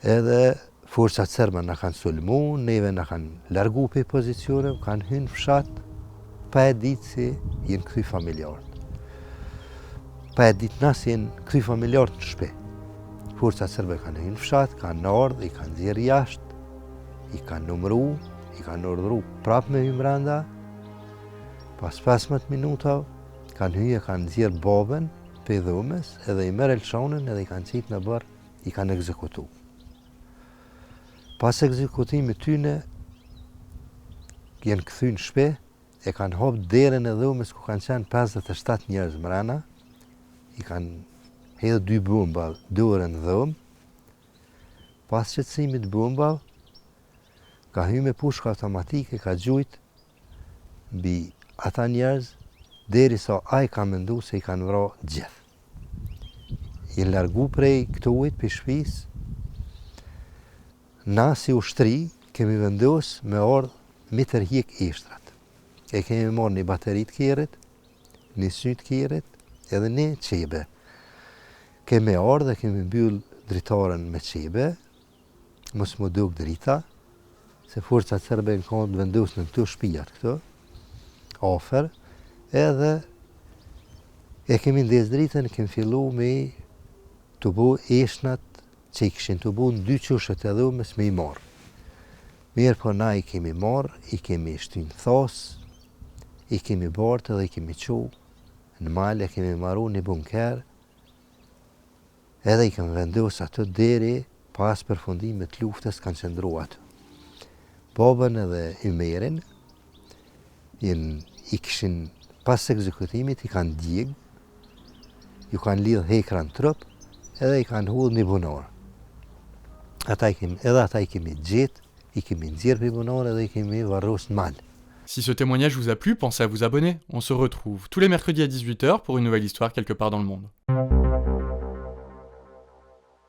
Edhe forcat serbe na kanë sulmu, neve na kanë largu prej pozicioneve, kanë hy në fshat, pa e ditë si jenë kthy familjarët. Pa e ditë na si jenë kthy familjarët në shpi. Forcat serbe kanë hy në fshat, kanë ardhë, i kanë nxjerrë jashtë, i kanë numru, i kanë urdhru prapë me hy mrenda, pas 15 minuta, kanë hy e kanë nxjerrë babën prej dhomës, edhe Ymer Elshanin edhe i kanë qitë në oborr, i kanë ekzekutu. Pas ekzekutimit tyne, janë kthy në shpi, e kanë hap derën e dhomës ku kanë qenë 57 njerëz mrena, i kanë hedhë dy bomba dore në dhomë, pas qetësimit bombave, ka hy me pushka automatike, ka gjujt mbi ata njerëz, derisa ai ka mendu se i kanë vra gjithë. Jenë largu prej këtuhit, prej shpis, na si ushtri kemi vendos me ardhë mi tërhjek eshtrat. E kemi marrë një bateri të kerrit, një sy të kerrit, edhe një qebe. Kemi ardhë dhe kemi mbyll dritaren me qebe, mos m'u duk drita, se forcat serbe jan kanë të vendosë në këto shpijat këto, afer, edhe e kemi ndezë dritën, kemi fillu me tubu eshtnat që i kishin tubu në dy qoshet e dhomës me i marrë. Mirëpo na i kemi marrë, i kemi shty në thasë, i kemi bartë edhe i kemi çu në mal, e kemi maru një bunker, Edhe i kemi vendos aty deri pas përfundimit të luftës kanë qëndru aty. Babën edhe Ymerin i kishin pas ekzekutimit i kanë djeg, ju kanë lidh hekra në trup edhe i kanë hudh një bunar. Ata i kemi, edhe ata i kemi gjetë, i kemi nxjerrë prej bunare edhe i kemi varros në mal. Si ce témoignage vous a plu, pensez à vous abonner. On se retrouve tous les mercredis à 18h pour une nouvelle histoire quelque part dans le monde.